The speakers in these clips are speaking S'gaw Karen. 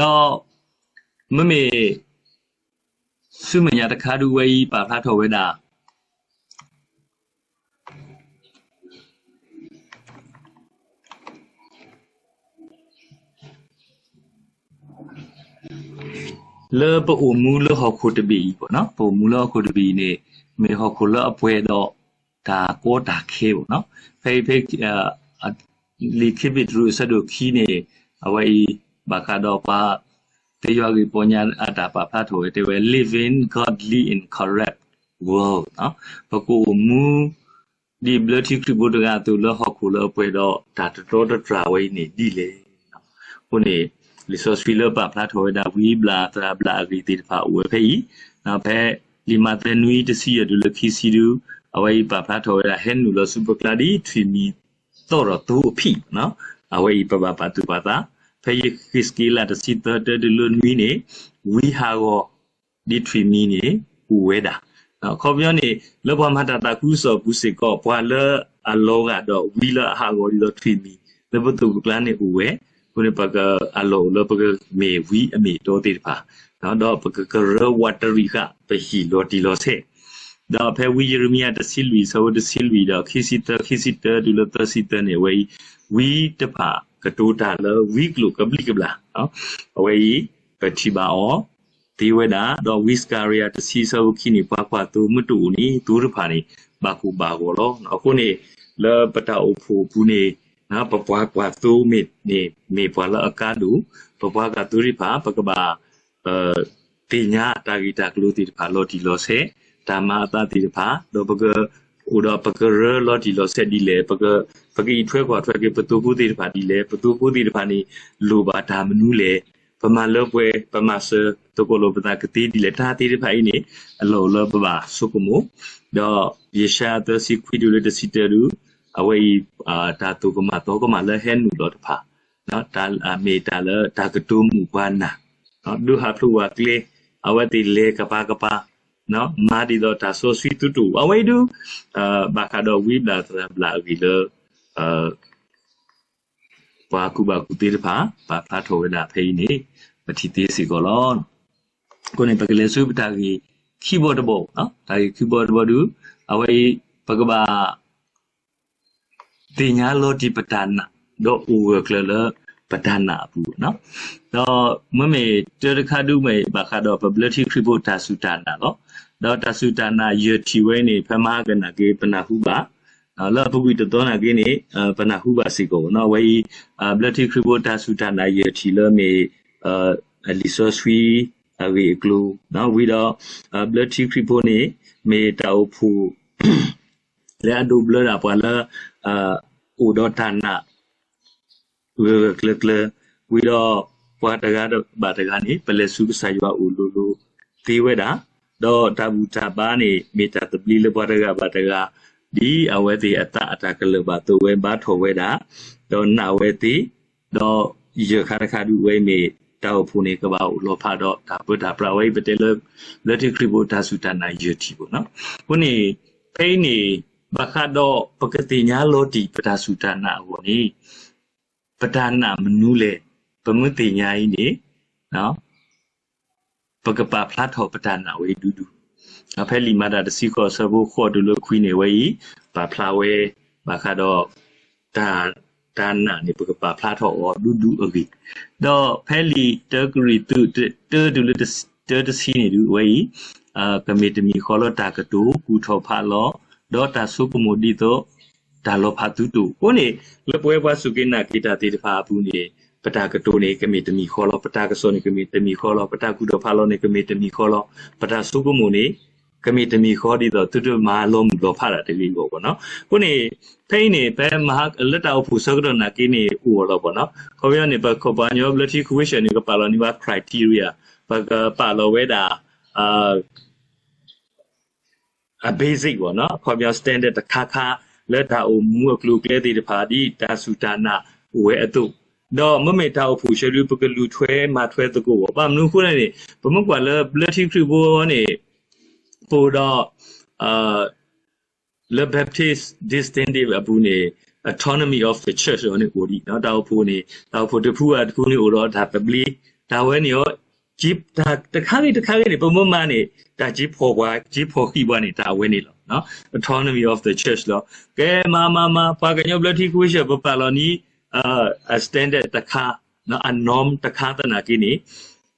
ဒီး မ့မ့ၢ် ဆူမဲာ်ညါတခါဒုး အဝဲအံၤပာ်ဖျါထီၣ်ဝဲဒၣ် လၢပအိၣ်မူလၢဟီၣ်ခိၣ်တဘ့ၣ်အံၤ, ပအိၣ်မူလၢဟီၣ်ခိၣ်တဘ့ၣ်အံၤန့ၣ် မ့ၢ်ဟီၣ်ခိၣ်လၢအပှဲၤဒီးတၢ်ကီတၢ်ခဲဘၣ်. ဖဲအံၤဖဲ လံာ်ခံပ့းတရူးအဆၢဒိၣ်ခံန့ၣ် အဝဲအံၤ ဘၣ်ဃးဒီးပှၤသ့ယွၤဂ့ၢ်ပီညါအတၢ်ပာ်ဖျါထီၣ်ဝဲ တဲဝဲ living godly in corrupt world, ပကအိၣ်မူ ဒ်ဘျၢထံခရံာ်ဖိတဂၤအသိး လၢဟီၣ်ခိၣ်လၢအပှဲၤဒီးတၢ်တတြီတတြၢ်ဝဲအံၤန့ၣ်ဒ်လဲၣ်. အဃိန့ၣ် လံာ်စီဆှံလၢပာ်ဖျါထီၣ်ဝဲဒၣ် ဝံဘျၣ်သရၣ်ဘျၣ်အဂ့ၢ်သ့ၣ်တဖၣ်အိၣ်ဝဲဖဲအံၤ, ဖဲလံာ်မးသဲနွံတဆံယဲၢ်တုၤလၢခံဆံဒု, အဝဲအံၤပာ်ဖျါထီၣ်ဝဲဒၣ် ဟဲနုာ်လီၤဆူပကျါဒ်ထွံၣ်မံၤသီၣ်ထီၣ်သိအဖံး, အဝဲအံၤပဘၣ်ပာ်သူၣ်ပာ်သး, ဖဲယဃ့းစက့လးတဆံသၢတၢတုၤလၢနွံန့ၣ် ဝံဟးဂီၤ ဒ်ထွံၣ်မံၤန့ၣ် အိၣ်ဝဲဒၣ်. အခီပညီန့ၣ် လၢပှၤမၤတၢ်သးခုကစီၣ်အပူၤစ့ၢ်ကီး ပှၤလၢအလီၤဂာ်ဒီးဝံလၢအဟးဂီၤဒ်သိးထွံၣ်မံၤ လၢပသိးပကျါန့ၣ်အိၣ်ဝဲ, အဃိန့ၣ် ပကအလီၢ်အိၣ်လၢပကမ့ၢ်ဝံအမ့ၢ်အတီသ့ၣ်တဖၣ်, ဒီးပကကရၢဝးတရံးဃာ် ပဟံၣ်လီၤတံၢ်လီၤဆဲး, ဒီးဖဲဝံယံးရမံယၤတဆံလွံၢ် အဆၢဖိတဆံလွံၢ်ဒီးခံဆံသၢ ခံဆံတၢတုၤလၢသၢဆံသၢန့ၣ် အဝဲအံၤ ဝံတဖၣ်ကတိၤတၢ်လၢဝံကျိာ်ကဘျံးကဘျၣ်, အဝဲအံၤ ပထံၣ်ဘၣ်အီၤ သ့ဝဲဒၣ်, ဒီးဝံစကၤရယၤတဆံအဆၢဖိခံန့ၣ် ပှၤကွၢ်သိမ့ၢ်တအိၣ်န့ၣ် သိတဖၣ်န့ၣ် ဘၣ်ကိၢ်ဘၣ်ဂီၤလီၤ. အဃိန့ၣ် လၢပတၢ်အိၣ်ဖှိၣ်အပူၤန့ၣ် ပပှၤကွၢ်သိမ့ၢ်န့ၣ် မ့ၢ်ပှၤလၢအကါဒိၣ်, ပပှၤကွၢ်သိသ့ၣ်တဖၣ် ပကဘၣ် သ့ၣ်ညါတၢ်ဂ့ၢ်တၢ်ကျိၤသ့ၣ်တဖၣ်လီၤတံၢ်လီၤဆဲး, တၢ်မၤအသးသ့ၣ်တဖၣ်, ဒီးပကအိၣ်ဒီးပကရၢလီၤတံၢ်လီၤဆဲးဒ်လဲၣ်, ပကအံးထွဲကွၢ်ထွဲက့ၤပသိဖိသ့ၣ်တဖၣ်ဒ်လဲၣ်, ပသိဖိသ့ၣ်တဖၣ်န့ၣ် လိၣ်ဘၣ်တၢ်မနုၤလဲၣ်, ပမၤလၢပှဲၤ ပမၤစၢၤသကိးလိာ်ပသးကသ့ဒ်လဲၣ်, တၢ်သ့ၣ်တဖၣ်အံၤန့ၣ် အလီၢ်အိၣ်လၢပဘၣ်ဆိကမိၣ်, ဒီးယၡါယၤသၢဆံခွံတုၤလၢတဆံတၢဒု, အဝဲအံၤ တၢ်သိၣ်ကမၣ်သီကမၣ်လၢဟဲနုာ်လီၤတဖၣ် မ့ၢ်တၢ်လၢတၢ်ကတိၤမုာ်ပှၤနာ်, ဒုးဟးဖျိးဝဲကျဲ, အဝဲသ့ၣ်လဲၤကပၤကပၤ, မၤဒ်သိးတၢ်စီဆှံသုတအိၣ်, အဝဲအံၤဒု ဘၣ်ဃးဒီးဝံဘျၣ်သရၣ်ဘျၣ်အဂ့ၢ်လၢ ပှၤကူၣ်ဘၣ်ကူၣ်သ့တဖၣ် ပာ်ဖျါထီၣ်ဝဲဒၣ်ဖဲအံၤန့ၣ် ပထံၣ်သ့စ့ၢ်ကီးလီၤ. အဃိန့ၣ် ပကလဲၤဆူပတၢ်ဂ့ၢ်ခံဘီတဘီ, တၢ်ဂ့ၢ်ခံဘီတဘီဒု အဝဲအံၤ ပကဘၣ် သ့ၣ်ညါလီၤတံၢ်ပတၢ်နာ်, ဒီးအိၣ်ဂၢၢ်ကျၢၤလၢပတၢ်နာ်အပူၤ, ဒီးမ့မ့ၢ်တၢ်တခါဒုမ့ၢ်ဘၣ်ဃးဒီးပဘျၢထံခရံာ်ဖိတၢ်စူၢ်တၢ်နာ်လီၤ. ဒီးတၢ်စူၢ်တၢ်နာ်ယဲၢ်ထံၣ်ဝဲန့ၣ် ဖဲမဟါကနာ်က့ ပနၢ်ဟူဘၣ်, လၢအပူၤကွံာ်တသီနာ်က့န့ၣ် ပနၢ်ဟူဘၣ်စ့ၢ်ကီးနီၤ. အဝဲအံၤ ဘျၢထံခရံာ်ဖိတၢ်စူၢ်တၢ်နာ်ယဲၢ်ထံၣ်လၢမ့ၢ် လံာ်စီဆှံအဂ့ၢ်အကျိၤ, ဝံၤဒီး ဘျၢထံခရံာ်ဖိန့ၣ် မ့ၢ်တၢ်အိၣ်ဖှိၣ် လၢအဒိးဘျၢဒၣ်ပှၤလၢ အိၣ်ဒီးတၢ်နာ် ဂၢၢ်ဂၢၢ်ကျၢၤကျၢၤ, ဝံၤဒီးပှၤတဂၤဘၣ်တဂၤန့ၣ် ပလဲၤဆူကစၢ်ယွၤအအိၣ်လိၤလိၤသ့ဝဲဒၣ်, ဒီးတၢ်ဘူၣ်တၢ်ဘါန့ၣ် မ့ၢ်တၢ်သဘျ့လၢပှၤတဂၤဘၣ်တဂၤ, ဒ်အဝဲသ့ၣ်အသးအတၢ်ကလၢၢ်ဘၣ်သိးဝဲဘါထီၣ်ဝဲဒၣ်, ဒီးနာ်ဝဲသ့, ဒီးယဲၢ်ခါတခါဒုးဝဲမ့ၢ်တၢ်အိၣ်ဖှိၣ်န့ၣ် ကဘၣ်အိၣ်လီၤဖးဒီးတၢ်ပၢတၢ်ပြးဝဲအံၤ ပတဲလၢ ဘျၢထံခရံာ်ဖိတၢ်စူၢ်တၢ်နာ်ယဲၢ်ထံၣ်ဘၣ်နီၤ. အဃိန့ၣ် ဖဲအံၤန့ၣ် ဘၣ်ဃးဒီးပကသ့ၣ်ညါလီၤတံၢ်ပတၢ်စူၢ်တၢ်နာ်အဂီၢ်န့ၣ် ပတၢ်နာ်မနုၤလဲၣ်, ပမ့ၢ်သ့ၣ်ညါအံၤန့ၣ် ပကပာ်ဖျါထီၣ်ပတၢ်နာ်ဝဲဒူဒူ, ဖဲလံာ်မၤတၢ်တဆံဃိးအဆၢဖိဃိးတုၤလၢခွံန့ၣ် အဝဲအံၤ ပာ်ဖျါဝဲ ဘၣ်ဃးဒီး တၢ် တၢ်နာ်န့ၣ် ပကပာ်ဖျါထီၣ်အီၤဒူဒူအဂ့ၢ်, ဒီးဖဲလံာ်တၢကရံၣ်သူး တၢတုၤလၢတၢတဆံန့ၣ်ဒုး အဝဲအံၤ ကမ့ၢ်တမံၤဃီလၢတၢ်ကတိၤကူၣ်ထီၣ်ဖးလီၤ, ဒီးတၢ်ဆိကမိၣ်ဒ်သိး တၢ်လီၤဖးသုတအိၣ်. အဃိန့ၣ် လၢပဝဲပှၤစူၢ်က့ၤနာ်က့ၤတၢ်သ့ၣ်တဖၣ်အပူၤန့ၣ် ပတၢ်ကတိၤန့ၣ် ကမ့ၢ်တမံၤဃီလီၤ, ပတၢ်ကစီၣ်န့ၣ် ကမ့ၢ်တမံၤဃီလီၤ, ပတၢ်ကူၣ်ထီၣ်ဖးလီၤန့ၣ် ကမ့ၢ်တမံၤဃီလီၤ, ပတၢ်ဆိကမိၣ်န့ၣ် ကမ့ၢ်တမံၤဃီဒ်သိး သုတမၤလီၤမုၢ်လီၤဖးတၢ်တဂ့ၤအဂီၢ်ဘၣ်နီၤ. အဃိန့ၣ် ဖဲအံၤန့ၣ် ဖဲမဟါ လၢတၢ်အိၣ်ဖှိၣ်ဆၢကတီၢ်နာ်က့န့ၣ် အိၣ်အီၤလီၤဘၣ်နီၤ. ခီပညီန့ၣ် ပခီပညီဘျၢထံခဝ့ၡၢၣ်န့ၣ် ကပာ်လီၤန့ၢ်ဘၣ် criteria, ပကပာ်လီၤဝဲဒၣ် အ basic ဘၣ်နီၤ, ခီပညီ standard တခါခါ လၢတၢ်အိၣ်မူအကျိၤအကျဲသ့ၣ်တဖၣ် ဒ်တၢ်စူၢ်တၢ်နာ်အိၣ်ဝဲအသိး, ဒီးမ့မ့ၢ်တၢ်အိၣ်ဖှိၣ်ဆၢဒု ပကလူၤထွဲမၤထွဲသကိးဘၣ်. ဘၣ်မနုၤအဃိလဲၣ်န့ၣ် ပမ့ၢ်ကွၢ်လၢဘျၢထံခရံာ်ဖိန့ၣ် ပအိၣ်ဒီး လၢ Baptist distinctive အပူၤန့ၣ် autonomy of the church အီၤန့ၣ်အိၣ်ဒံး, တၢ်အိၣ်ဖှိၣ်န့ၣ် တၢ်အိၣ်ဖှိၣ်တဖုအတဖုန့ၣ်အိၣ်ဒီးတၢ်သဘျ့ တၢ်ဝဲန့ၣ်အီၤ တၢ်တခါဂ့ၤတခါဂ့ၤန့ၣ် ပမ့ၢ်မၤန့ၣ် တၢ်က့ၤဖီၣ်ပှၤ က့ၤဖီၣ်ဃံးပှၤန့ၣ် တၢ်အဝဲန့ၣ်လီၤ. Autonomy of the church လီၤ. ကဲမၤမၤမၤ ပှၤကညီဘျၢထံခဝ့ၡၢၣ် ပပာ်လီၤန့ၢ် အ standard တခါ အ norm တခါသနာ်က့န့ၣ်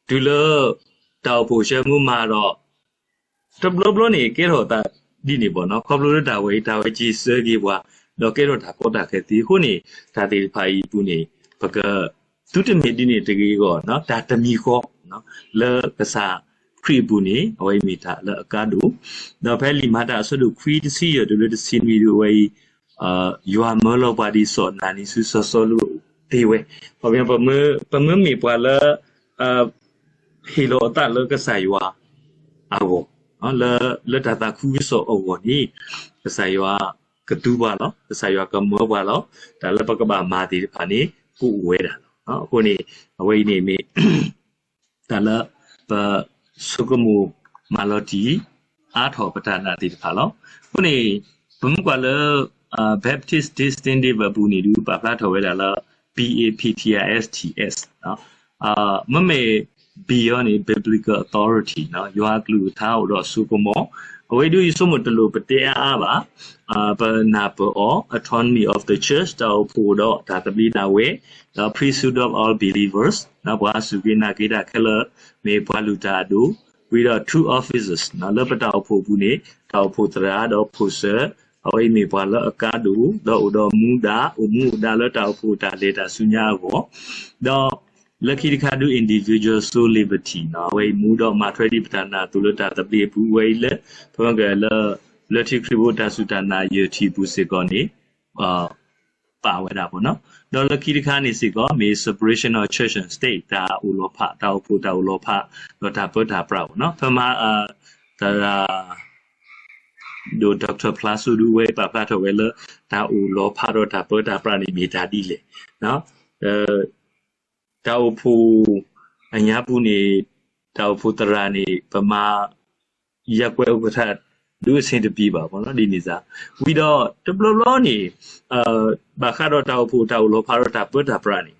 တုၤလၢ တၢ်အိၣ်ဖှိၣ်ဆၢမုၢ်မၤဒီး တဘျီဘျီန့ၣ် ကဲထီၣ်သးဒ်န့ၣ်ဘၣ်နီၤ, ခီဖျိလၢတၢ်ဝဲအံၤ တၢ်ဝဲက့ၤစၢက့ၤပှၤ ဒီးကဲထီၣ်တၢ်ကီတၢ်ခဲသ့အဃိန့ၣ် တၢ်သ့ၣ်တဖၣ်အံၤအပူၤန့ၣ် ပက သုတမ့ၢ်ဒ်န့ၣ်တဂ့ၤအဂီၢ် တၢ်တမံၤဃီ လၢကစၢ်ခရံာ်အပူၤန့ၣ် အဝဲအံၤမ့ၢ်တၢ်လၢအကါဒိၣ်, ဒီးဖဲလံာ်မၤတၢ်အဆၢဒိၣ်ခွံတဆံယဲၢ်တုၤလၢတဆံနွံဒုး အဝဲအံၤ ယွၤမၢလီၤပှၤဒ်စီၤအနၤနံဆူစီၤစီလူးအအိၣ်သ့ဝဲ, ပမ့မ့ၢ်ပှၤလၢ ဟ့ၣ်လီၤအသးလၢကစၢ်ယွၤအဂီၢ်, လၢတၢ်သးခုကစီၣ်အဂီၢ်န့ၣ် ကစၢ်ယွၤကသူပှၤလီၤ, ကစၢ်ယွၤကမၢပှၤလီၤ, တၢ်လၢပကဘၣ်မၤသ့ၣ်တဖၣ်န့ၣ် ကအိၣ်ဝဲဒၣ်လီၤ. အဃိန့ၣ် အဝဲအံၤန့ၣ်မ့ၢ် တၢ်လၢပဆိကမိၣ်မၤလီၤတံၢ် အါထီၣ်ပတၢ်နာ်သ့ၣ်တဖၣ်လီၤ. အဃိန့ၣ် ပမ့ၢ်ကွၢ်လၢ Baptist Distinctive အပူၤန့ၣ်ဒုး ပာ်ဖျါထီၣ်ဝဲဒၣ်လၢ B A P T I S T S မ့မ့ၢ် B အီၤန့ၣ် biblical authority ယွၤအကလုၢ်ကထါအိၣ်ဒီးအစိကမီၤ, အဝဲဒုးယဆိကမိၣ်တလိၣ်ပတဲအါအါဘၣ်, ပနၢ်ပၢၢ်အီၤ autonomy of the church တၢ်အိၣ်ဖှိၣ်ဒီးတၢ်သဘျ့ဒၣ်ဝဲ, ဒီး priesthood of all believers ပှၤစူၢ်က့ၤနာ်က့ၤတၢ်ခဲလၢာ် မ့ၢ်ပှၤလုၢ်တၢ်အဒိၣ်, ဝံၤဒီး two offices လၢပတၢ်အိၣ်ဖှိၣ်အပူၤန့ၣ် တၢ်အိၣ်ဖှိၣ်သရၣ်ဒီးဖှိၣ်စၢၤ, အဝဲအံၤမ့ၢ်ပှၤလၢအကါဒိၣ် ဒီးအိၣ်ဒီးမူဒါ အိၣ်မူအိၣ်ဒါလၢတၢ်အိၣ်ဖှိၣ်တၢ်လဲၤတၢ်ဆူညါအဂီၢ်, ဒီး လၢခံတခါဒုး individual soul liberty အဝဲအံၤမူဒီးမၤထွဲဒံးပတၢ်နာ်အသိးလၢတၢ်သဘျ့အပူၤ အဝဲအံၤလၢ ပမ့ၢ်ကလၢ လၢထံခရံာ်ဖိတၢ်စူၢ်တၢ်နာ်ယဲၢ်ထံၣ်အပူၤစ့ၢ်ကီးန့ၣ် ပာ်ဝဲဒၣ်ဘၣ်နီၤ, ဒီးလၢခံတခါန့ၣ်စ့ၢ်ကီး မ့ၢ် separation of church and state တၢ်အိၣ်လီၤဖး တၢ်အိၣ်ဖှိၣ်တၢ်အိၣ်လီၤဖး ဒီးတၢ်ပၢတၢ်ပြးဘၣ်နီၤ, ဖဲမၤ သရၣ် ဒိၣ် Doctor ဖျါစိဒုးဝဲပာ်ဖျါထီၣ်ဝဲလၢ တၢ်အိၣ်လီၤဖးဒီးတၢ်ပၢတၢ်ပြးန့ၣ်မ့ၢ်တၢ်ဒ်လဲၣ်, တၢ်အိၣ်ဖှိၣ်အညါပူၤန့ၣ် တၢ်အိၣ်ဖှိၣ်သရၣ်န့ၣ် ပမၤ ယကွဲးဥက္ကဋ္ဌ ဒုးအဆင်တပြေဘၣ်ဘၣ်နီၤ ဒ်န့ၣ်စ့ၢ်, ဝံၤဒီးတဘျီဘျီန့ၣ် ဘၣ်ဃးဒီးတၢ်အိၣ်ဖှိၣ်တၢ်အိၣ်လီၤဖးဒီးတၢ်ပၢတၢ်ပြးန့ၣ်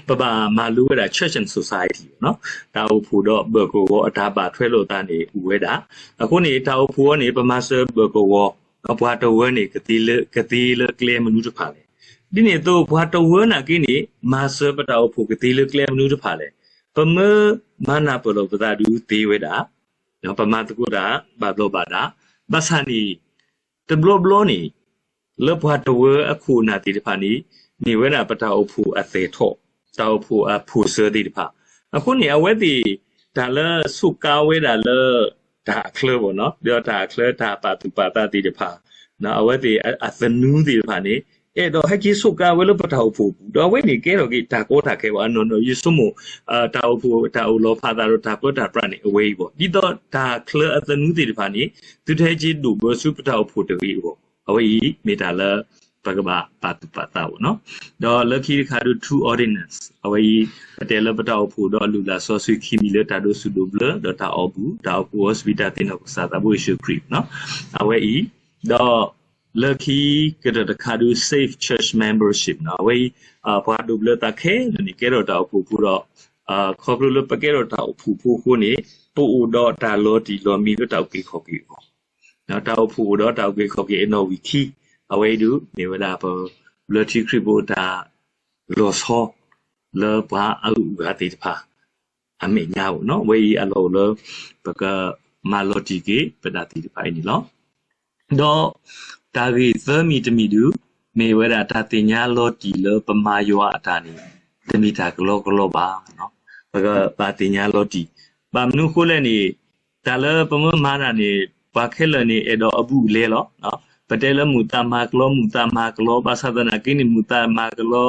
ပဘၣ်မၤလိဝဲဒၣ် church and society နီၤ, တၢ်အိၣ်ဖှိၣ်ဒီးဘၢၣ်ကဝီၤအတၢ်ဘၣ်ထွဲလိာ်သးန့ၣ်အိၣ်ဝဲဒၣ်, အဃိန့ၣ် တၢ်အိၣ်ဖှိၣ်အီၤန့ၣ် ပမၤစၢၤဘၢၣ်ကဝီၤ, ပှၤတဝၢန့ၣ် ကသ့လၢကျဲမနုၤတဖၣ်လဲၣ်, ဒ်န့ၣ်အသိး ပှၤတဝၢနာ်က့န့ၣ် မၤစၢၤပတၢ်အိၣ်ဖှိၣ်ကသ့လၢကျဲမနုၤတဖၣ်လဲၣ်, ပမ့ၢ်မၤနၢ်ပၢၢ်လိာ်ပသးဒုးသ့ဝဲဒၣ် ပမၤသကိးတၢ်ဘၣ်ဘျီးဘၣ်ဒါ, ဘၣ်ဆၣ်န့ၣ် တဘျီဘျီန့ၣ် လၢပှၤတဝၢအခိၣ်အနၢ်သ့ၣ်တဖၣ်န့ၣ် မ့ၢ်ဝဲဒၣ်ပတၢ်အိၣ်ဖှိၣ်အသဲးထီၣ်, တၢ်အိၣ်ဖှိၣ်အဖိၣ်စၢၤသ့ၣ်တဖၣ်, အဃိန့ၣ် အဝဲသ့ၣ် တၢ်လၢဆိးကါဝဲဒၣ်လၢ တၢ်အချၢဘၣ်နီၤ, ဒီးတၢ်အချၢတၢ်ပာ်သူၣ်ပာ်သးသ့ၣ်တဖၣ်, အဝဲသ့ၣ်အသနူသ့ၣ်တဖၣ်န့ၣ် အဲၣ်ဒိးဟဲက့ၤဆိးကါဝဲလၢပတၢ်အိၣ်ဖှိၣ်အပူၤ, ဒီးအဝဲန့ၣ်ကဲထီၣ်က့ၤတၢ်ကီတၢ်ခဲဘၣ်, အနီၢ်နီၢ် ယဆိကမိၣ် တၢ်အိၣ်ဖှိၣ်တၢ်အိၣ်လီၤဖးသးဒီးတၢ်ပၢတၢ်ပြးန့ၣ် အဝဲအံၤဘၣ်, ဒ်သိးတၢ်ချၢအသနူသ့ၣ်တဖၣ်န့ၣ် သုတဟဲက့ၤဒိၣ်ဘၢဆူပတၢ်အိၣ်ဖှိၣ်တဂ့ၤအဂီၢ်, အဝဲအံၤမ့ၢ်တၢ်လၢ ပကဘၣ်ပာ်သူၣ်ပာ်သးဘၣ်နီၤ, ဒီးလၢခံတခါဒုး two ordinance အဝဲအံၤ ပတဲလၢပတၢ်အိၣ်ဖှိၣ်ဒီးအလုၢ်အလၢ်စီဆှံခံမံၤလၢတၢ်ဒိးစူၣ်ဒိးဘျၢ ဒီးတၢ်အီၣ်ဘူၣ် တၢ်အီၣ်ကူအီစပံး တၢ်သ့ၣ်နီၣ်ကစၢ်သးဘိယ့ၣ်ၡူးခရံာ်နီၤ, အဝဲအံၤ, ဒီး လၢခံကတၢၢ်တခါဒုး safe church membership နီၤ, အဝဲအံၤ ပှၤဒိးဘျၢသးခဲလၢာ်န့ၣ် ကဲထီၣ်တၢ်အိၣ်ဖှိၣ်ဖိဒီး ခီဖျိလၢပကဲထီၣ်တၢ်အိၣ်ဖှိၣ်ဖိအဃိန့ၣ် ပအိၣ်ဒီးတၢ်လီၤတံၢ်လီၤမံလၢတၢ်အုၣ်က့ၤခီၣ်က့ၤအဂီၢ်, တၢ်အိၣ်ဖှိၣ်အိၣ်ဒီးတၢ်အုၣ်က့ၤခီၣ်က့ၤအနီၣ်ဝံာ်ခံ, အဝဲအံၤဒုး မ့ၢ်ဝဲဒၣ်ပ ဘျၢထံခရံာ်ဖိတၢ် လီၤဆီ လၢပှၤအုၣ်အဂၤသ့ၣ်တဖၣ် အမဲာ်ညါဧိၤနီၤ, အဝဲအံၤအလီၢ်အိၣ်လၢ ပကမၤလီၤတံၢ်က့ၤပဒၣ်သ့ၣ်တဖၣ်အံၤန့ၣ်လီၤ. ဒီးတၢ်ဂ့ၢ်သၢမံၤတမံၤဒုး မ့ၢ်ဝဲဒၣ်တၢ်သ့ၣ်ညါလီၤတံၢ်လၢပမၤယွၤအတၢ်န့ၣ် တမ့ၢ်တၢ်ကလီကလီဘၣ်, ပကဘၣ်သ့ၣ်ညါလီၤတံၢ်, ဘၣ်မနုၤအဃိလဲၣ်န့ၣ် တၢ်လၢပမ့ၢ်မၤတၢ်န့ၣ် ပှၤခဲလၢာ်န့ၣ် အဲၣ်ဒိးအဘူးအလဲလီၤ. ပတဲလၢမုာ်သးမၤကလီ မုာ်သးမၤကလီ ဘၣ်ဆၣ်သနာ်က့န့ၣ် မုာ်သးမၤကလီ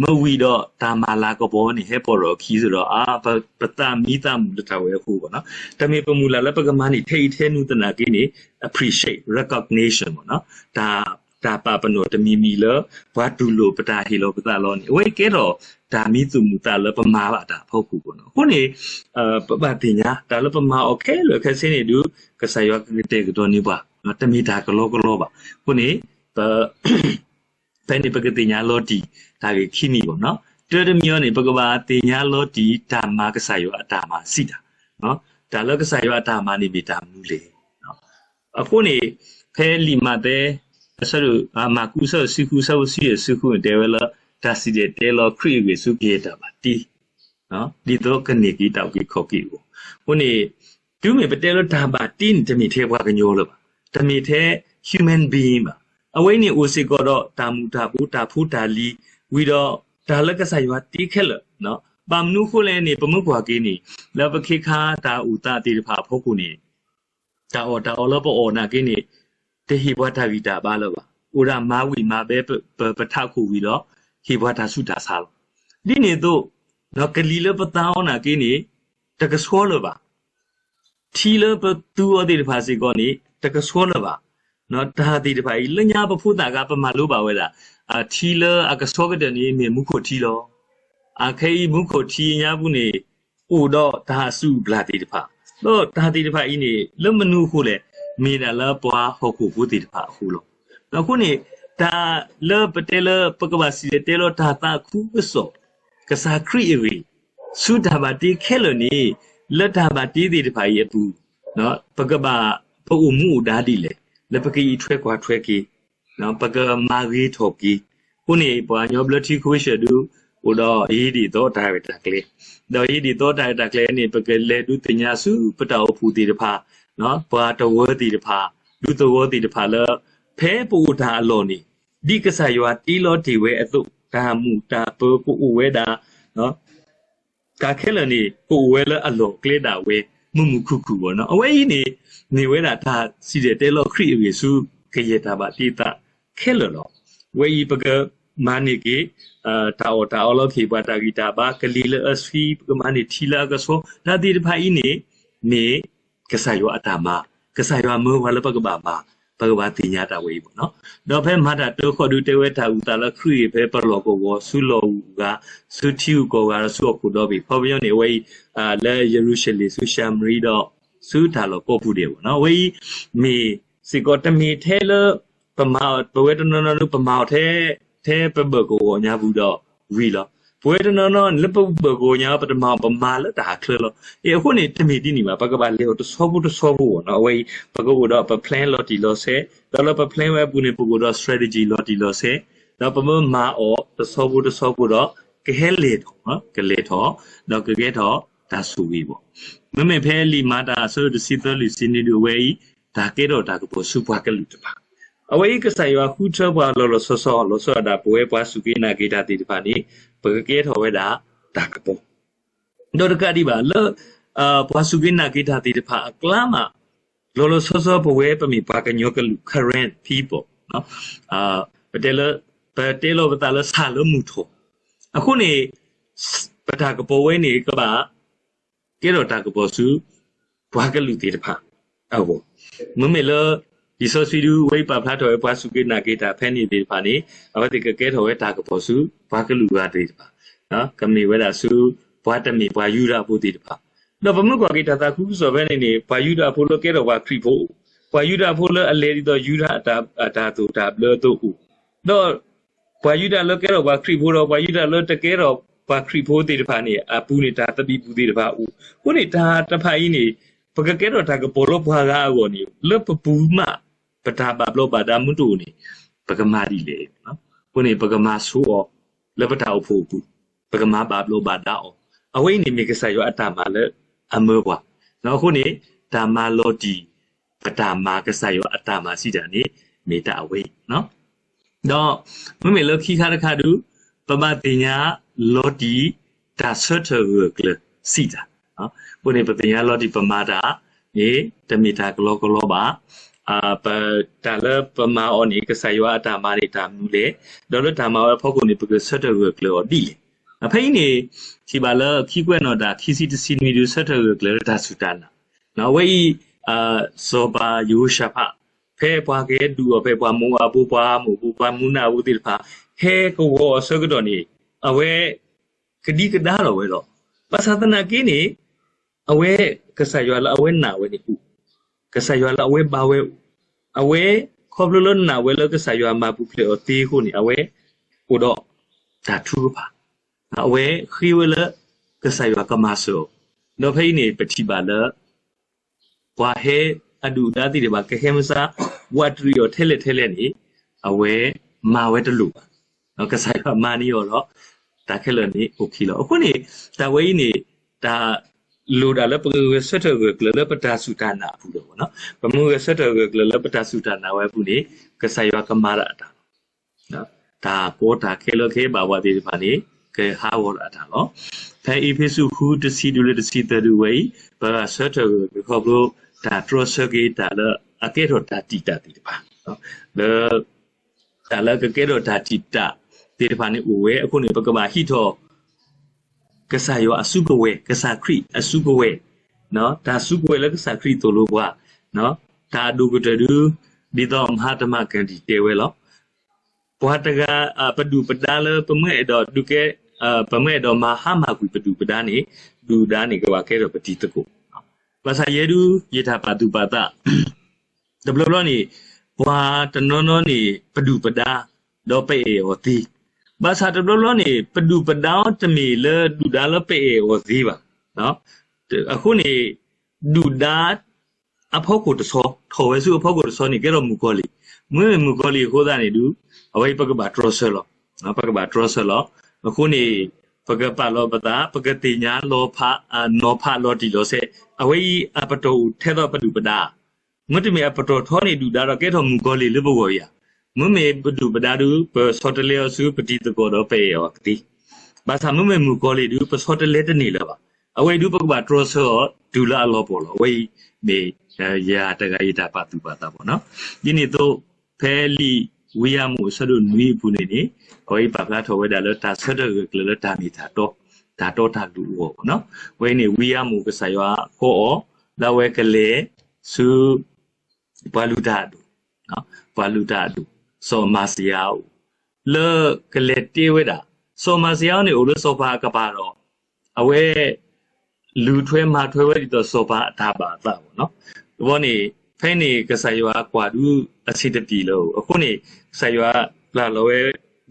မ့ၢ်ဝံၤဒီးတၢ်မၤလၤကပီၤန့ၣ် ဟဲပိာ်ထီၣ်အခံစ့ၢ်ဒီး အါ ပသးမံသးမုာ်လၢတၢ်ဝဲအဃိဘၣ်နီၤ. တမ့ၢ်ပမုၢ်လၢ်လၢပကမၤန့ၢ်ထဲအံၤထဲနုၤသနာ်က့န့ၣ် appreciate recognition ဘၣ်နီၤ. တၢ် တၢ်ပာ်ပနီၣ်တမံၤမံၤလၢ ပှၤတူၢ်လိာ်ပတၢ်ဟ့ၣ်လီၤပသးလီၤန့ၣ် အဝဲကဲထီၣ်တၢ်မံသူၣ်မုာ်သးလၢပမၤဘၣ်တၢ်အဖီခိၣ်ဘၣ်နီၤ. အဃိန့ၣ် ပဘၣ်သ့ၣ်ညါ တၢ်လၢပမၤအီၤခဲလၢာ်ခဲဆ့န့ၣ်ဒုး ကစၢ်ယွၤကကတဲာ်ကတီၤန့ၢ်ပှၤ တမ့ၢ်တၢ်ကလီကလီဘၣ်. အဃိန့ၣ် ပ ဖဲန့ၣ်ပကသ့ၣ်ညါလီၤတံၢ်တၢ်ဂ့ၢ်ခံမံၤဘၣ်နီၤ. တၢ်တမံၤအံၤန့ၣ် ပကဘၣ်သ့ၣ်ညါလီၤတံၢ်တၢ်မၤကစၢ်ယွၤအတၢ်မၤစံးတၢ်, တၢ်လၢကစၢ်ယွၤအတၢ်မၤန့ၣ်မ့ၢ်တၢ်မနုၤလဲၣ်. အဃိန့ၣ် ဖဲလံာ်မးသဲ အဆၢဒိၣ် မၢ်ကူးအဆၢဒိၣ်တဆံဃု အဆၢဖိတဆံယဲၢ်ဆံဃုန့ၣ် တဲဝဲလၢ တၢ်စံၣ်တဲၤတဲလီၤခရံာ်အဂ့ၢ်ဆူကယဲၢ်တၢ်ဘၣ်တ့ ဒ်သိးကန့ၢ်က့ၤတၢ်အုၣ်က့ၤခီၣ်က့ၤအဂီၢ်. အဃိန့ၣ် တုၤမ့ၢ်ပတဲလၢတၢ်ဘၣ်တ့န့ၣ် တမ့ၢ်ထဲပှၤကညီလၢၤဘၣ်, တမ့ၢ်ထဲ human being ဘၣ်. အဝဲအံၤန့ၣ်အိၣ်စ့ၢ်ကီးဒီးတၢ်မူၤတၢ်ဘိး တၢ်ဖိတၢ်လံၤ ဝံၤဒီး တၢ်လၢကစၢ်ယွၤတ့ခဲလၢာ်. ဘၣ်မနုၤအဃိလဲၣ်န့ၣ် ပမ့ၢ်ကွၢ်က့ၤန့ၣ် လၢပခ့ခါတၢ်အိၣ်သးသ့ၣ်တဖၣ်အဖီခိၣ်န့ၣ် တၢ်အီၣ်တၢ်အီလၢပအီၣ်နာ်က့န့ၣ် တဟ့ၣ်ပှၤတၢ်ဂံၢ်တၢ်ဘါလၢၤဘၣ်. အိၣ်ဒၣ်မၤဝံၤမၤဘဲ ပထးခိၣ်ဝံၤဒီး ဟ့ၣ်ပှၤတၢ်ဆူးတၢ်ဆါလီၤ. ဒ်န့ၣ်အသိး ကလံၤလၢပသါအီၤနာ်က့န့ၣ် တကဆှီလၢၤဘၣ်. ထံလၢပသူအီၤသ့ၣ်တဖၣ်စ့ၢ်ကီးန့ၣ် တကဆှီလၢၤဘၣ်. တၢ်သ့ၣ်တဖၣ်အံၤ လၢညါပဖိသၣ်ဂၤပမၤလိဘၣ်ဝဲဒၣ် ထံလၢအကဆှီကတၢၢ်န့ၣ်မ့ၢ်မူခိၣ်ထံလီၤ. အခဲအံၤမူခိၣ်ထံအညါပူၤန့ၣ် အိၣ်ဒီးတၢ်ဟးစူၤအုၣ်ကၠၢ်သ့ၣ်တဖၣ်, ဒီးတၢ်သ့ၣ်တဖၣ်အံၤန့ၣ် လၢမနုၤအဃိလဲၣ်, မ့ၢ်ဒၣ်လၢပှၤဟီၣ်ခိၣ်ဖိသ့ၣ်တဖၣ်အဃိလီၤ. အဃိန့ၣ် တၢ်လၢပတဲလၢပကဘၣ်စံၣ်တဲၤတဲလီၤတၢ်သးခုကစီၣ် ကစၢ်ခရံာ်အဂ့ၢ် ဆူတၢ်ဘၣ်တ့ခဲလၢာ်န့ၣ် လၢတၢ်ဘၣ်တ့သ့ၣ်တဖၣ်အံၤအပူၤ ပကဘၣ် ပအိၣ်မူအိၣ်ဒါဒ်လဲၣ်, လၢပကအံးထွဲကွၢ်ထွဲက့ၤ ပကမၤဂ့ၤထီၣ်က့ၤ. အဃိန့ၣ် ပှၤကညီဘျၢထံခဝ့ၡၢၣ်ဒု အိၣ်ဒီးယံၤဒ်သိးတၢ်ရဲၣ်တၢ်ကျဲၤ, ဒီးယံၤဒ်သိးတၢ်ရဲၣ်တၢ်ကျဲၤန့ၣ် ပကလဲၤဒုးသ့ၣ်ညါဆူပတၢ်အိၣ်ဖှိၣ်သ့ၣ်တဖၣ်, ပှၤတဝၢသ့ၣ်တဖၣ်, ဒူသဝီသ့ၣ်တဖၣ်လၢ ဖဲပအိၣ်တၢ်အလီၢ်န့ၣ် ဒ်ကစၢ်ယွၤတ့လီၤတ့ၢ်ဝဲအသိး တၢ်မုာ်တၢ်ပၢၤကအိၣ်ဝဲဒၣ် တၢ်ခဲလၢာ်န့ၣ် ကအိၣ်ဝဲလၢအလီၢ်အကျဲဒၣ်ဝဲ မုာ်မုာ်ခုၣ်ခုၣ်ဘၣ်နီၤ. အဝဲအံၤန့ၣ် မ့ၢ်ဝဲဒၣ်တၢ်စံၣ်တဲၤတဲလီၤခရံာ်အဂ့ၢ်ဆူ ကယဲၢ်တၢ်ဘၣ်တ့သးခဲလၢာ်လီၤ. အဝဲအံၤပကမၤန့ၢ်က့ၤ တၢ်အီၣ်တၢ်အီလၢကဟ့ၣ်ပှၤတၢ်ဂံၢ်တၢ်ဘါ ကလံၤလၢအဆှံ ပကမၤန့ၢ်ထံလၢအကဆှီ တၢ်သ့ၣ်တဖၣ်အံၤန့ၣ် မ့ၢ်ကစၢ်ယွၤအတၢ်မၤ, ကစၢ်ယွၤမၢပှၤလၢပကဘၣ်မၤ, ပကဘၣ်သ့ၣ်ညါတၢ်ဝဲအံၤဘၣ်နီၤ. ဒီးဖဲမၤတၢ်တၢဃီဒုတဲဝဲတၢ်အုၣ်သးလၢခရံာ်အဂ့ၢ် ဖဲပလီၢ်ကဝီၤ ဆူလီၢ်အဂၤ, ဆူထံဂုၤကီၢ်ဂၤဒီးဆူဟီၣ်ခိၣ်ဒီဘ့ၣ် ခီပညီန့ၣ် အဝဲအံၤ လၢယရူၤၡလ့ၣ် ဆူၡၤမရံဒီး ဆူတၢ်လီၢ်ကိးပူၤဒဲးဘၣ်နီၤ. အဝဲအံၤ မ့ၢ်စ့ၢ်ကီးတမ့ၢ်ထဲလၢ ပမၤအီၤ ပဝဲတနီၤနီၤဒု ပမၤအီၤထဲ ထဲပဘၢၣ်ကဝီၤညါပူၤဒီး ဝံၤလီၤ. ပဝဲတနီၤနီၤန့ၣ် လၢပဘၢၣ်ကဝီၤညါ ပတမၤအီၤ ပမၤလၢတၢ်ချၢလီၤ. အဃိန့ၣ် တမ့ၢ်ဒ်န့ၣ်ဘၣ်. ပကဘၣ်လဲၤအီၤတဆီဖိတဆီဖိဘၣ်နီၤ. အဝဲအံၤ ပကအိၣ်ဒီးပ plan လီၤတံၢ်လီၤဆဲး, ဒီးလၢပ plan ဝဲအပူၤန့ၣ် ပကအိၣ်ဒီး strategy လီၤတံၢ်လီၤဆဲး, ဒီးပမ့ၢ်မၤအီၤတဆီဖိတဆီဖိဒီး ကဟဲလဲၤထီၣ်, ကလဲၤထီၣ်, ဒီးကကဲထီၣ်တၢ်ဆိၣ်ဂ့ၤဘၣ်. မ့မ့ၢ်ဖဲလံာ်မၤတၢ်အဆၢဒိၣ်တဆံသၢ လွံၢ်ဆံနွံဒု အဝဲအံၤ တၢ်ကဲထီၣ်တၢ်ကပီၤဆူပှၤကလုာ်တဖၣ် အဝဲအံၤကစၢ်ယွၤဃုထၢပှၤလီၤလီၤဆီဆီ လီၤဆီဒၣ်တၢ် ပဝဲပှၤစူၢ်က့ၤနာ်က့ၤတၢ်သ့ၣ်တဖၣ်န့ၣ် ပကကဲထီၣ်ဝဲဒၣ်တၢ်ကပီၤ ဒီးတကးဒံးဘၣ်လၢ ပှၤစူၢ်က့ၤနာ်က့ၤတၢ်သ့ၣ်တဖၣ်အကျါမး လီၤလီၤဆီဆီ ပဝဲပမ့ၢ်ပှၤကညီကလုာ် Karen people ပတဲလၢ ပတဲလီၤပသးလၢဆၣ်လၢမုၢ်ထီၣ် အဃိန့ၣ် ပတၢ်ကပီၤဝဲန့ၣ်ကဘၣ် ကဲထီၣ်တၢ်ကပီၤဆူ ပှၤကလုာ်သ့ၣ်တဖၣ်အဂီၢ်, မ့မ့ၢ်လၢ လံာ်စီဆှံဒု အဝဲအံၤပာ်ဖျါထီၣ်ဝဲပှၤစူၢ်က့ၤနာ်က့ၤတၢ်ဖဲန့ၣ်သ့ၣ်တဖၣ်န့ၣ် အဝဲသ့ၣ်ကကဲထီၣ်ဝဲတၢ်ကပီၤဆူ ပှၤကလုာ်ဂၤသ့ၣ်တဖၣ်, ကမ့ၢ်ဝဲဒၣ်ဆူ ပှၤတမ့ၢ်ပှၤယူဒၤဖိသ့ၣ်တဖၣ်, ဒီးပမ့ၢ်ကွၢ်က့ၤတၢ်သးခုကစီၣ်ဖဲန့ၣ်န့ၣ် ပှၤယူဒၤဖိလၢကဲထီၣ်ပှၤခရံာ်ဖိအိၣ်, ပှၤယူဒၤဖိလၢအလဲၤဒ်သိးယူဒၤအတၢ်သိၣ်တၢ်ဘျၢအသိးအိၣ်, ဒီး ပှၤယူဒၤလၢကဲထီၣ်ပှၤခရံာ်ဖိဒီး ပှၤယူဒၤလၢတကဲထီၣ်ပှၤခရံာ်ဖိသ့ၣ်တဖၣ်န့ၣ် အပူၤန့ၣ်တၢ်သဘံၣ်ဘုၣ်သ့ၣ်တဖၣ်အိၣ်, အဃိန့ၣ်တၢ်တဖၣ်အံၤန့ၣ် ပကကဲထီၣ်တၢ်ကပီၤလၢပှၤဂၤအဂီၢ်န့ၣ် လၢပပူၤမး ပတၢ်ဘၣ်ဘျီးဘၣ်ဒါမ့ၢ်တအိၣ်န့ၣ် ပကမၤဒ်လဲၣ်, အဃိန့ၣ် ပကမၤဆိအီၤ လၢပတၢ်အိၣ်ဖှိၣ်အပူၤ, ပကမၤဘၣ်ဘျီးဘၣ်ဒါအီၤ, အဝဲအံၤန့ၣ်မ့ၢ်ကစၢ်ယွၤအတၢ်မၤလၢအမၢပှၤ, အဃိန့ၣ် တၢ်မၤလီၤတံၢ် ပတၢ်မၤကစၢ်ယွၤအတၢ်မၤစံးတၢ်န့ၣ် မ့ၢ်တၢ်အဝဲအံၤ ဒီး မ့မ့ၢ်လၢခံခါတခါဒု ပဘၣ်သ့ၣ်ညါလီၤတံၢ် တၢ်ဆၢထၢၣ်ဂၢၢ်ကျၢၤစံးတၢ်, အဃိန့ၣ် ပသ့ၣ်ညါလီၤတံၢ်ပမၤတၢ်န့ၣ် တမ့ၢ်တၢ်ကလီကလီဘၣ်, ပတၢ်လၢပမၤအီၤန့ၣ် ကစၢ်ယွၤအတၢ်မၤန့ၣ်တၢ်မနုၤလဲၣ်, ဒီးလၢတၢ်မၤဝဲအဖီခိၣ်န့ၣ် ပကဆၢထၢၣ်ဂၢၢ်ကျၢၤအီၤဒ်လဲၣ်. ဖဲအံၤန့ၣ် ထံၣ်ဘၣ်လၢခံကွဲးနီၣ်တၢ် ခံဆံတဆံနွံဒု ဆၢထၢၣ်ဂၢၢ်ကျၢၤလၢတၢ်စူၢ်တၢ်နာ်, အဝဲအံၤ စီၤပၤယဟိၤၡဖး ဖဲပှၤကဟဲဒုးအီၤဖဲပှၤမိၤအၤဖိ ပှၤအၤမိၣ်နၤအဖိသ့ၣ်တဖၣ် ဟဲကဝီၤအီၤအဆၢကတီၢ်န့ၣ် အဝဲ ကဒံကဒါလီၤဝဲလီၤ. ဘၣ်ဆၣ်သနာ်က့န့ၣ် အဝဲ ကစၢ်ယွၤလၢအဝဲနာ်ဝဲန့ၣ်အိၣ်, ကစၢ်ယွၤလၢအဝဲဘါဝဲအိၣ်, အဝဲ ခီဖျိလၢနာ်ဝဲလၢကစၢ်ယွၤမၤပူၤဖျဲးအီၤသ့အဃိန့ၣ် အဝဲ အိၣ်ဒီး တၢ်ထုကဖၣ် အဝဲဃ့ဝဲလၢ ကစၢ်ယွၤကမၤစၢၤအီၤ, ဒီးဖဲအံၤန့ၣ် ပထံၣ်ဘၣ်လၢ ပှၤဟဲအဒုၣ်အဒါသ့ၣ်တဖၣ် ကဟဲမၤစၢၤ ဝးတရံးအီၤထဲလဲၣ်ထဲလဲၣ်န့ၣ် အဝဲမၤဝဲတလိၣ်ဘၣ်. ကစၢ်ယွၤမၤန့ၢ်အီၤဒီး တၢ်ခဲလၢာ်န့ၣ် အိၣ်ခံလီၤ. အဃိန့ၣ် တၢ်ဝဲအံၤန့ၣ် တၢ်လိၣ်ဒၣ်လၢပကဂဲၤဆၢထၢၣ်ဂၢၢ်ကျၢၤလၢပတၢ်စူၢ်တၢ်နာ်အပူၤလီၤ. ပမ့ၢ်ဂဲၤဆၢထၢၣ်ဂၢၢ်ကျၢၤလၢပတၢ်စူၢ်တၢ်နာ်ဝဲအပူၤန့ၣ် ကစၢ်ယွၤကမၤဒၣ်အတၢ်လီၤ. တၢ်ကီတၢ်ခဲလၢကဟဲဘၣ်ပှၤသ့ၣ်တဖၣ်န့ၣ် ကဟးဂီၤဒၣ်အတၢ်လီၤ. ဖဲအ့းဖ့းစူး ဃု တဆံတုၤလၢတဆံသၢဒုဝဲအံၤ ပဂဲၤဆၢထၢၣ်ဂၢၢ်ကျၢၤခီဖျိ တၢ်တြီဆၢက့ၤတၢ်လၢအကဲထီၣ်တၢ်တံာ်တာ်သ့ၣ်တဖၣ် လၢ တၢ်လၢကကဲထီၣ်တၢ်တံာ်တာ်သ့ၣ်တဖၣ်န့ၣ်အိၣ်ဝဲအဃိန့ၣ် ပကဘၣ်ဟံးထီၣ် ကစၢ်ယွၤအစုကဝဲၤ, ကစၢ်ခရံာ်အစုကဝဲၤ, တၢ်စုကဝဲၤလၢကစၢ်ခရံာ်သိၣ်လိပှၤ, တၢ်အဒိၣ်ကတၢၢ်ဒု ဒ်သိးမဟါတမၤကၣ်ဒံၣ်တဲဝဲလီၤ. ပှၤတဂၤ ပဒုၣ်ပဒါလၢပမ့ၢ်အဲၣ်ဒိးဒုးကဲ, ပမ့ၢ်အဲၣ်ဒိးမၤဟါမၢ်ကွံာ်ပဒုၣ်ပဒါန့ၣ်, ဒုၣ်ဒါန့ၣ်ကဘၣ်ကဲထီၣ်ပတံၤသကိး, ဘၣ်ဆၣ်ယဲဒု ယတၢ်ပာ်သူၣ်ပာ်သး တဘျီဘျီန့ၣ် ပှၤတနီၤနီၤန့ၣ် ပဒုၣ်ပဒါ ဒီးပအဲၣ်အီၤသ့, ဘၣ်ဆၣ်တဘျီဘျီန့ၣ် ပဒုၣ်ပဒါတမ့ၢ်လၢဒုၣ်ဒါလၢပအဲၣ်အီၤသ့ဘၣ်. အဃိန့ၣ် ဒုၣ်ဒါ အဖီခိၣ်တဆီ ထီၣ်ဝဲဆူအဖီခိၣ်တဆီန့ၣ် ကဲထီၣ်မုၣ်ကီၤလံၢ်, မ့မ့ၢ်မုၣ်ကီၤလံၢ်အဃိသတးန့ၣ်ဒု အဝဲအံၤပကဘၣ်တြီဆၢလီၤ, ပကဘၣ်တြီဆၢလီၤ. အဃိန့ၣ် ပကပာ်လီၤပသး ပကသ့ၣ်ညါလီၤဖး နီၤဖးလီၤတံၢ်လီၤဆဲး, အဝဲအံၤအပတီၢ်အိၣ်ထဲသိးပဒုၣ်ပဒါ မ့တမ့ၢ်အပတီၢ်ထီန့ၣ် ဒုၣ်ဒါဒီးကဲထီၣ်မုၣ်ကီၤလံၢ်လၢပဂီၢ်ယၤ, မ့မ့ၢ်ပဒုၣ်ပဒါဒု ပဆီတလဲအီၤဆူပတံၤသကိးဒီးပအဲၣ်အီၤကသ့, ဘၣ်ဆၣ်မ့မ့ၢ်မုၣ်ကီၤလံၢ်ဒု ပဆီတလဲတန့ၢ်လၢၤဘၣ်. အဝဲအံၤဒု ပကဘၣ်တြီဆၢအီၤတုၤလၢအလီၤပှီၢ်လီၤ. အဝဲအံၤမ့ၢ်ယၤတဂၤအံၤတၢ်ပာ်သူၣ်ပာ်သးဘၣ်နီၤ. ဒ်န့ၣ်အသိး ဖဲလံာ်ဝံယၤမိၣ်အဆၢဒိၣ်နွံအပူၤန့ၣ်န့ၣ် အဝဲအံၤပာ်ဖျါထီၣ်ဝဲဒၣ်လၢတၢ်ဆၢထၢၣ်ဂၢၢ်ကျၢၤလၢတၢ်မ့ၢ်တၢ်တီ, တၢ်တီတၢ်လိၤအဂီၢ်ဘၣ်နီၤ. အဝဲအံၤန့ၣ် ဝံယၤမိၣ်ကစၢ်ယွၤဃီအီၤ လၢအဝဲကလဲၤဆူ ပှၤလုၢ်တၢ်အဒိၣ်, ပှၤလုၢ်တၢ်အဒိၣ် စီၤအမၤစယၤအအိၣ် လၢကလဲၤတဲဝဲဒၣ်, စီၤအမၤစယၤန့ၣ်အိၣ်လၢစီၤပၤအကပၤဒီး အဝဲ လူၤထွဲမၤထွဲဝဲဒ်သိးစီၤပၤအတၢ်ဘၣ်အသးဘၣ်နီၤ. တဘျီန့ၣ် ဖဲန့ၣ်ကစၢ်ယွၤကွၢ်ဒုအဆံးတပျံၤလၢၤ. အဃိန့ၣ် ကစၢ်ယွၤပျၢ်လီၤဝဲ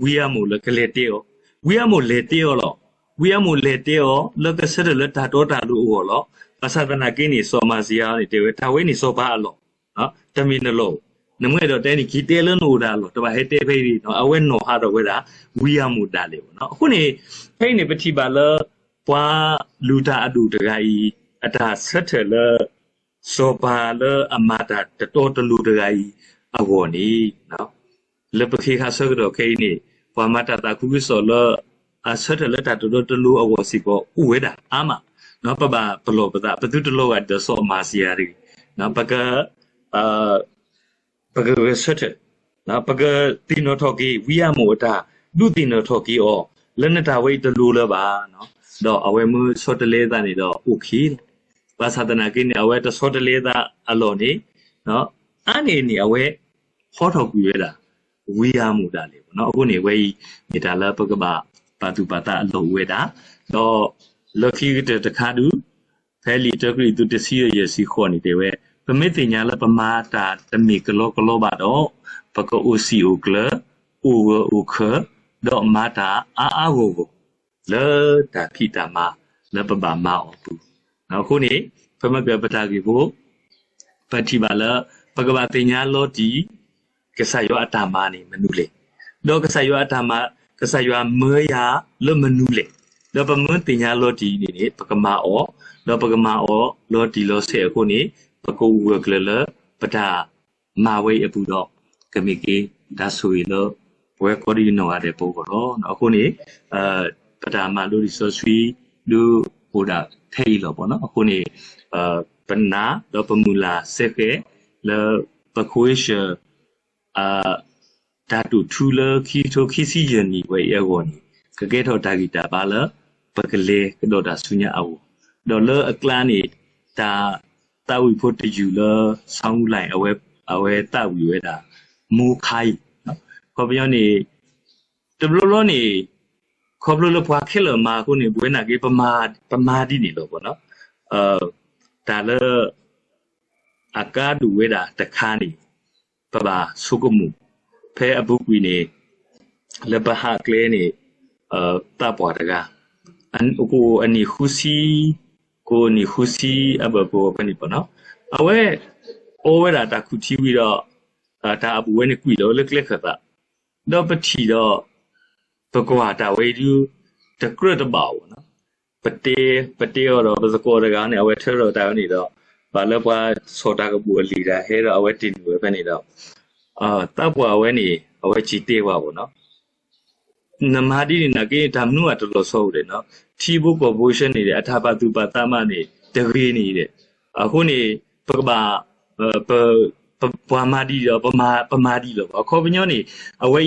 ဝံယၤမိၣ်လၢကလဲၤတဲအီၤ, ဝံယၤမိၣ်လဲၤတဲအီၤလီၤ. ဝံယၤမိၣ်လဲၤတဲအီၤ လၢကဆၢထၢၣ်လၢတၢ်တီတၢ်လိၤအဂီၢ်လီၤ. ဘၣ်ဆၣ်သနာ်က့န့ၣ် စီၤအမၤစယၤန့ၣ်တဲဝဲ တၢ်ဝဲန့ၣ်စီၤပၤအလီၢ် တမ့ၢ်နလီၢ်, နမ့ၢ်အဲၣ်ဒိးတဲန့ၣ် က့ၤတဲလၢနအိၣ်တၢ်အလီၢ်, တဘၣ်ဟဲတဲဖဲအံၤနီၤ. အဝဲနီၣ်ဟးထီၣ်ဝဲဒၣ် ဝံယၤမိၣ်ဒၣ်လဲာ်ဘၣ်နီၤ. အဃိန့ၣ် ဖဲအံၤန့ၣ် ပထံၣ်ဘၣ်လၢ ပှၤလုၢ်တၢ်အဒိၣ်တဂၤအံၤ အတၢ်ဆၢထၢၣ်လၢ စီၤပၤလၢအမၤတၢ်တတီတလိၤတဂၤအံၤအဂီၢ်န့ၣ် လၢပခ့ခါဆၢကတီၢ်ခဲအံၤန့ၣ် ပှၤမၤတၢ်သးခုကစီၣ်လၢ အဆၢထၢၣ်လၢတၢ်တတီတလိၤအဂီၢ်စ့ၢ်ကီး အိၣ်ဝဲဒၣ်အါမး, ပဘၣ်ပလီၢ်ပသး ပသုတလီၤဂာ်ဒ်သိးစီၤအမၤစယၤတဂ့ၤ, ပက ပကဂဲၤဆၢထၢၣ်, ပကသ့ၣ်နီၣ်ထီၣ်က့ၤ ဝံယၤမိၣ်အတၢ် ဒုးသ့ၣ်နီၣ်ထီၣ်က့ၤအီၤ လၢနတၢ်ဝဲအံၤတလိၤလၢၤဘၣ်, ဒီးအဝဲမ့ၢ်ဆီတလဲသးန့ၣ်ဒီး OK လီၤ. ဘၣ်ဆၣ်သနာ်က့န့ၣ် အဝဲတဆီတလဲသးအလီၢ်န့ၣ် အါန့ၢ်န့ၣ် အဝဲဟီထီၣ်ကွံာ်ဝဲဒၣ် ဝံယၤမိၣ်ဒၣ်လဲာ်ဘၣ်နီၤ. အဃိန့ၣ် အဝဲအံၤ မ့ၢ်တၢ်လၢပကဘၣ်ပာ်သူၣ်ပာ်သးအလီၢ်အိၣ်ဝဲဒၣ်, ဒီးလၢခံကတၢၢ်တခါဒု ဖဲလံာ်တၢကရံၣ်သူးတဆံယဲၢ် ယဲၢ်ဆံဃိးန့ၣ်တဲဝဲ, ပမ့ၢ်သ့ၣ်ညါလၢပမၤတၢ်တမ့ၢ်ကလီကလီဘၣ်ဒီး ပကအိၣ်စံာ်အိၣ်ကျၢၤ, အိၣ်ဂၢၢ်အိၣ်ခၢၣ်, ဒီးမၤတၢ်အါအါဂီၢ်ဂီၢ် လၢတၢ်ဖံးတၢ်မၤလၢပဘၣ်မၤအီၤအပူၤ, အဃိန့ၣ် ပမ့ၢ်ကပတၢ်ဂ့ၢ်ဖိ ပထံၣ်ဘၣ်လၢ ပကဘၣ်သ့ၣ်ညါလီၤတံၢ် ကစၢ်ယွၤအတၢ်မၤန့ၣ်မနုၤလဲၣ်, ဒီးကစၢ်ယွၤအတၢ်မၤ ကစၢ်ယွၤမၢယၤလၢမနုၤလဲၣ်, ဒီးပမ့ၢ်သ့ၣ်ညါလီၤတံၢ်န့ၣ်န့ၣ် ပကမၤအီၤ, ဒီးပကမၤအီၤလီၤတံၢ်လီၤဆဲးအဃိန့ၣ် ပကအိၣ်ဂၢၢ်ကျၢၤလၢ ပတၢ်မၤဝဲအံၤအပူၤဒီး ကမ့ၢ်က့ၤတၢ်ဆိၣ်ဂ့ၤလၢ ပဝဲကိးဒံနီၢ်ဂၤဒဲးပဂီၢ်လီၤ. အဃိန့ၣ် ပတၢ်မၤလိလံာ်စီဆှံ ဒုးအိၣ်ဒၣ်ထဲအံၤလီၤဘၣ်နီၤ. အဃိန့ၣ် ပနာ်ဒီးပမုၢ်လၢ်စ့ၢ်ကီး လၢပခိၣ်အ့ၡၢၣ် တၢ်တိာ်ထူလၢခံကထိခံဆံယဲၢ်နံၣ်ဝဲအံၤအဂီၢ်န့ၣ် ကကဲထီၣ်တၢ်ဂံၢ်တၢ်ဘါလၢ ပကလဲၤကဒီးတၢ်ဆူညါအဂီၢ်, ဒီးလၢအကျါန့ၣ် တၢ်သးဝံၣ်ဖိတယုၢ်လၢ ဆၣ်မူလၢ် အဝဲသးဝံၣ်ဝဲဒၣ် မိခါအံၤ, ခီပညီန့ၣ် တဘျီဘျီန့ၣ် ခီဖျိလၢပှၤခဲလၢာ်မၤအဃိန့ၣ် ပဝဲနာ်က့ ပမၤဒ်န့ၣ်လီၤဘၣ်နီၤ. တၢ်လၢ အကါဒိၣ်ဝဲဒၣ်တခါန့ၣ် ပဘၣ်ဆိကမိၣ်, ဖဲအပူၤကွံာ်န့ၣ် လၢပဟးကျဲန့ၣ် သးပှၢ်တဂၤ အိၣ်အနံၣ်ဃုဆံ, ကိးနံၣ်ဃုဆံအဘၢၣ်ပူၤဖဲန့ၣ်ဘၣ်နီၤ, အဝဲ အီဝဲဒၣ်တၢ်ခူၣ်ထံဝံၤဒီး တၢ်အဘူးဝဲန့ၣ်ကွံာ်လီၤလၢကျဲခၢၣ်သး, ဒီးပထံၣ်ဒီး ပကွၢ်တၢ်ဝဲအံၤဒုး တကြၢးတဘၣ်အီၤဘၣ်နီၤ, ပတဲ ပတဲအီၤဒီးပသကိးတဂၤန့ၣ် အဝဲထၢထီၣ်တၢ်ဝဲန့ၣ်ဒီး ဘၣ်လၢပှၤဆီၣ်တၢ်ကဘူၣ်အလံာ်တၢ်ဟဲဒီး အဝဲတ့ၢ်နုာ်ဝဲဖဲန့ၣ်ဒီး သးပှၢ်ဝဲန့ၣ် အဝဲစံးတဲပှၤဘၣ်နီၤ, နမၤဒ်န့ၣ်နာ်က့ တၢ်မနုၤအတလီၤဆီအိၣ်ဒဲးနီၤ, ထံဖိကီၢ်ဖိဆှၢန့ၣ်ဒီး အတၢ်ပာ်သူၣ်ပာ်သးမးန့ၣ် တဂ့ၤန့ၣ်ဒီး အဃိန့ၣ် ပကဘၣ် ပပှၤမၤဒ်ဒီး ပမၤဒ်လီၤဘၣ်. အခီပညီန့ၣ် အဝဲ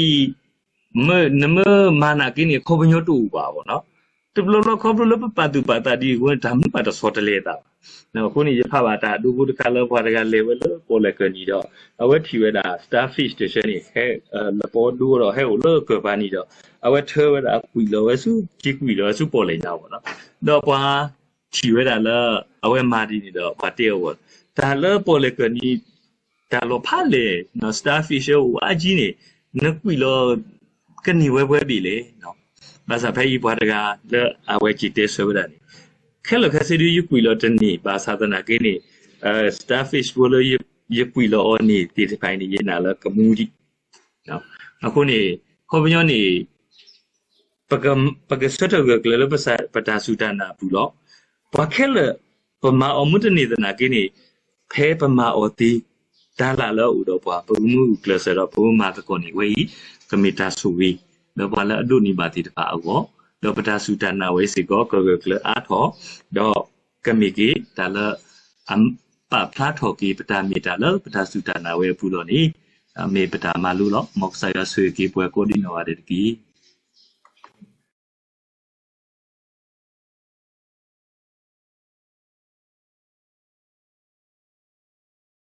အံၤ နမ့ၢ်မၤနာ်က့န့ၣ် အခီပညီတအိၣ်ဘၣ်ဘၣ်နီၤ. တဘျီဘျီခီဖျိလၢပပာ်သူၣ်ပာ်သးဒ်အံၤအဃိန့ၣ် တၢ်မနုၤဘၣ်တဆီတလဲအသးဘၣ်. အဃိန့ၣ် ယဖးဘၣ်တၢ်ဒိဖိတခါလၢပှၤတဂၤလဲၤဝဲလၢပီၣ်လဲၣ်ကၢၢ်နံၤဒီး အဝဲထံၣ်ဝဲဒၣ် starfish တဆၢန့ၣ် ဟဲ လပီဒိဒီးဟဲအိၣ်လၢကၢၢ်ပၤနံၤဒီး အဝဲထၢဝဲဒၣ်ကွံာ်လီၤဝဲဆူ က့ၤကွံာ်လီၤဝဲဆူပီၣ်လဲၣ်ညါဘၣ်နီၤ. ဒီးပှၤထံၣ်ဝဲဒၣ်လၢ အဝဲမၤဒ်န့ၣ်ဒီး ပှၤတဲအီၤဘၣ် တၢ်လၢပီၣ်လဲၣ်ကၢၢ်နံၤ တၢ်လီၤဖးလဲၣ် starfish အိၣ်အါကံန့ၣ် နကွံာ်လီၤ ကန့ၢ်ဝဲပှဲၤဘ့ၣ်လဲၣ်. ဘၣ်ဆၣ်ဖဲအံၤပှၤတဂၤလၢအဝဲစံးတဲဆၢဝဲဒၣ်န့ၣ် ခဲလၢာ်ခဲဆ့ဒုး ယကွံာ်လီၤတန့ၢ် ဘၣ်ဆၣ်သနာ်က့န့ၣ် starfish ဖိလၢယကွံာ်လီၤအီၤန့ၣ်သ့ၣ်တဖၣ်အံၤန့ၣ် ယနာ်လၢကမူဒံး. အဃိန့ၣ် ခီပညီန့ၣ် ပကဆၢထၢၣ်ဂၢၢ်ကျၢၤလၢပတၢ်စူၢ်တၢ်နာ်အပူၤလီၤ. ပှၤခဲလၢာ် ပမၤအီၤမ့ၢ်တန့ၢ်သနာ်က့န့ၣ် ဖဲပမၤအီၤသ့ တၢ်လၢလၢအအိၣ်ဒီးပှၤ ပကမူဂုာ်ကျဲးစၢးဒီး ပမၤသကိးန့ၢ်ဝဲအံၤ ကမ့ၢ်တၢ်ဆိၣ်ဂ့ၤ လၢပှၤလၢအဒိးန့ၢ်ဘၣ်သ့ၣ်တဖၣ်အဂီၢ်, ဒီးပတၢ်စူၢ်တၢ်နာ်ဝဲစ့ၢ်ကီး ကဂၢၢ်ကျၢၤအါထီၣ်, ဒီးကမ့ၢ်က့ၤတၢ်လၢ အပာ်ဖျါထီၣ်က့ၤ ပတၢ်မ့ၢ်တၢ်လၢပတၢ်စူၢ်တၢ်နာ်ဝဲအပူၤလီၤန့ၣ် မ့ၢ်ပတၢ်မၤလိလီၤ. မ်ကစၢ်ယွၤဆိၣ်ဂ့ၤက့ၤပှၤကိးဒ်နီၢ်ဂၤဒဲးတက့ၢ်.